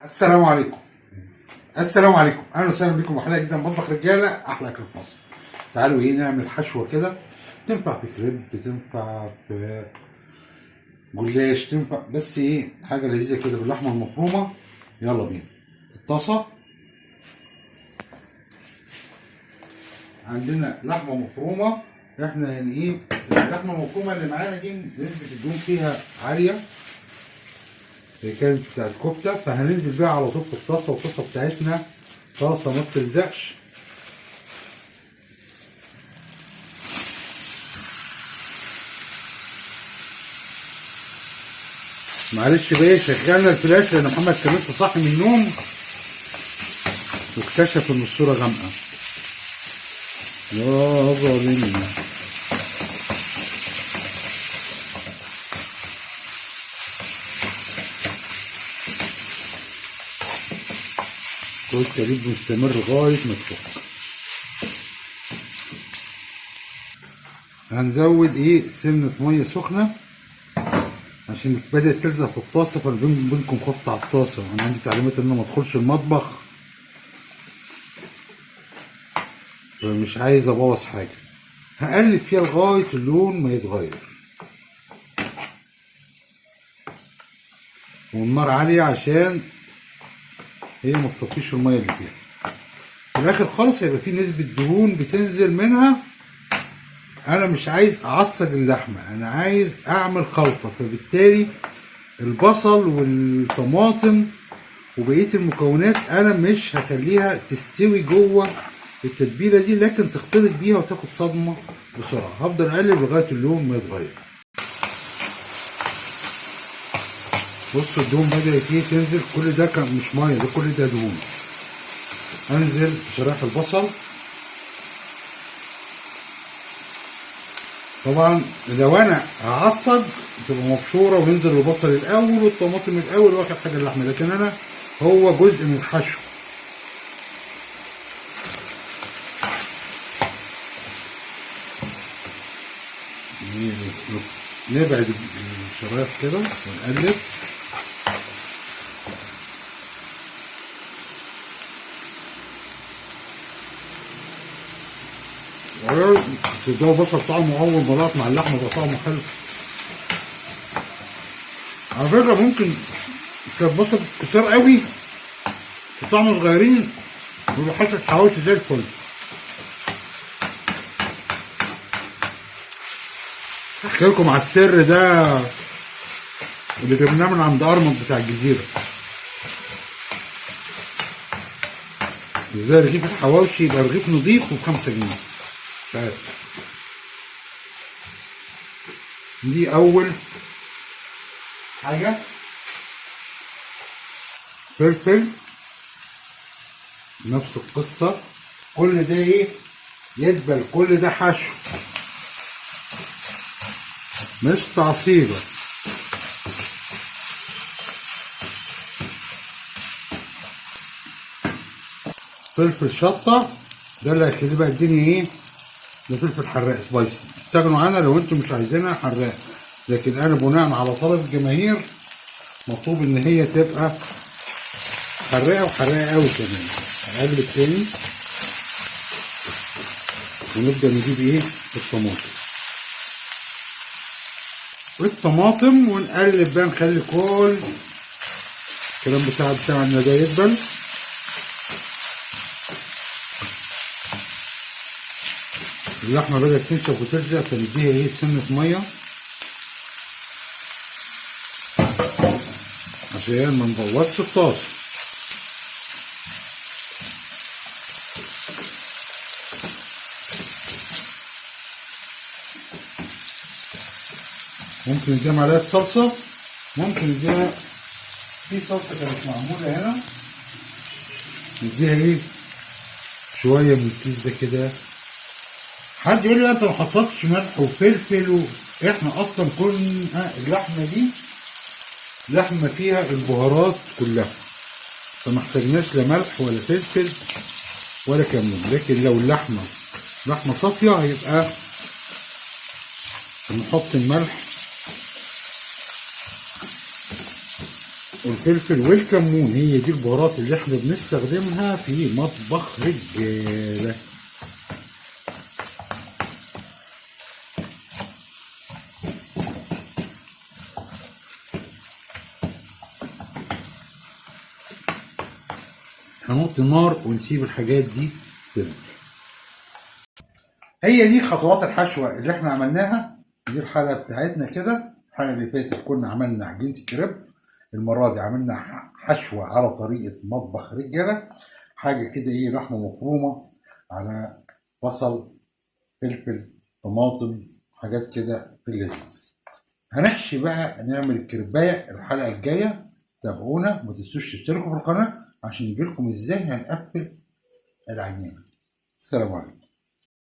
السلام عليكم. السلام عليكم، اهلا وسهلا بكم وحلقه جديدة من مطبخ رجاله، احلى اكل في مصر. تعالوا ايه نعمل حشوه كده، تنفع في كريب، تنفع في جلاش، تنفع بس ايه حاجة لذيذة كده باللحمه المفرومه. يلا بينا. الطاسه عندنا لحمه مفرومه، احنا يعني ايه اللحمة المفرومه اللي معانا دي نسبه الدهون فيها عالية، هي كانت بتاعت كفته، فهننزل بيها على طول في الطاسه، والطاسه بتاعتنا طاسه ما بتلزقش. معلش بقى شغلنا الفلاش لان محمد كان لسه صاحي من النوم واكتشف ان الصورة غامقه. يا ظالمين. التقليب مستمر لغاية ما تفك. هنزود ايه سنة مية سخنة عشان بدات تلزق في الطاسه، فانا بينكم خفت على الطاسه. انا عندي تعليمات ان انا ما ادخلش المطبخ، فمش عايز ابوظ حاجة. هقلب فيها لغاية اللون ما يتغير، والنار عالية عشان هي ما تصفيش المية اللي فيها. في الاخر خالص هيبقى في نسبه دهون بتنزل منها. انا مش عايز اعصج اللحمة، انا عايز اعمل خلطه، فبالتالي البصل والطماطم وبقية المكونات انا مش هخليها تستوي جوه التتبيله دي، لكن تختلط بيها وتاخد صدمة بسرعة. هفضل اقلب لغاية اللون ما يتغير. بصوا الدهون بدات ايه تنزل، كل ده كان مش مية، ده كل ده دهون. انزل بشرايح البصل. طبعا لو انا هعصج تبقى مبشوره وينزل البصل الاول والطماطم الاول واخر حاجة اللحمة، لكن انا هو جزء من الحشو. نبعد الشرايح كده ونقلب. ده بصل طعمه اول ما لقط مع اللحمة بقى طعمه حلو. على فكرة ممكن كان بصل كتير قوي وطعمه صغيرين ويبقى حاطط حواوشي زي الفل. احكي لكم على السر ده اللي جبناه من عند ارمط بتاع الجزيرة، ازاي رغيف الحواوشي يبقى رغيف نظيف وب5 جنيه. مش عارف. دي اول حاجة. فلفل نفس القصة، كل ده ايه يدبل، كل ده حشو مش تعصيبه. فلفل شطه ده اللي هيخليه بقى الدنيا ايه، ده فلفل حراق سبايسي، استغنوا عنها لو انتم مش عايزينها حراق، لكن انا بناء على طلب الجماهير مطلوب ان هي تبقى حراقه وحراقه قوي كمان. هنقلب تاني ونبدا نجيب ايه الطماطم والطماطم ونقلب بقى، نخلي كل الكلام بتاعنا ده يدبل. اللحمة بدات تنشف وتلزق، فنديها ايه سنة مية عشان ما نبوظش الطاسه. ممكن نديها معلقه صلصه، ممكن نديها في صلصه كانت معمولة هنا، نديها ايه شوية من الكيس ده كده. حد يقول لي انت ما حطيتش ملح وفلفل احنا اصلا كنا اللحمة دي لحمه فيها البهارات كلها، فما احتاجناش لا ملح ولا فلفل ولا كمون. لكن لو اللحمة لحمه صافية هيبقى نحط الملح والفلفل والكمون. هي دي البهارات اللي احنا بنستخدمها في مطبخ رجاله. هنوطي النار ونسيب الحاجات دي تدبل. هي دي خطوات الحشوه اللي احنا عملناها. دي الحلقة بتاعتنا كده. الحلقة اللي فاتت كنا عملنا عجينه الكريب، المرة دي عملنا حشوه على طريقه مطبخ رجاله، حاجة كده ايه، لحمه مفرومه على بصل فلفل طماطم، حاجات كده في اللذيذ. هنحشي بقى، نعمل الكربايه الحلقة الجاية. تابعونا وما تنسوش تشتركوا في القناة عشان يجيلكم ازاي هنقفل العجينة. السلام عليكم.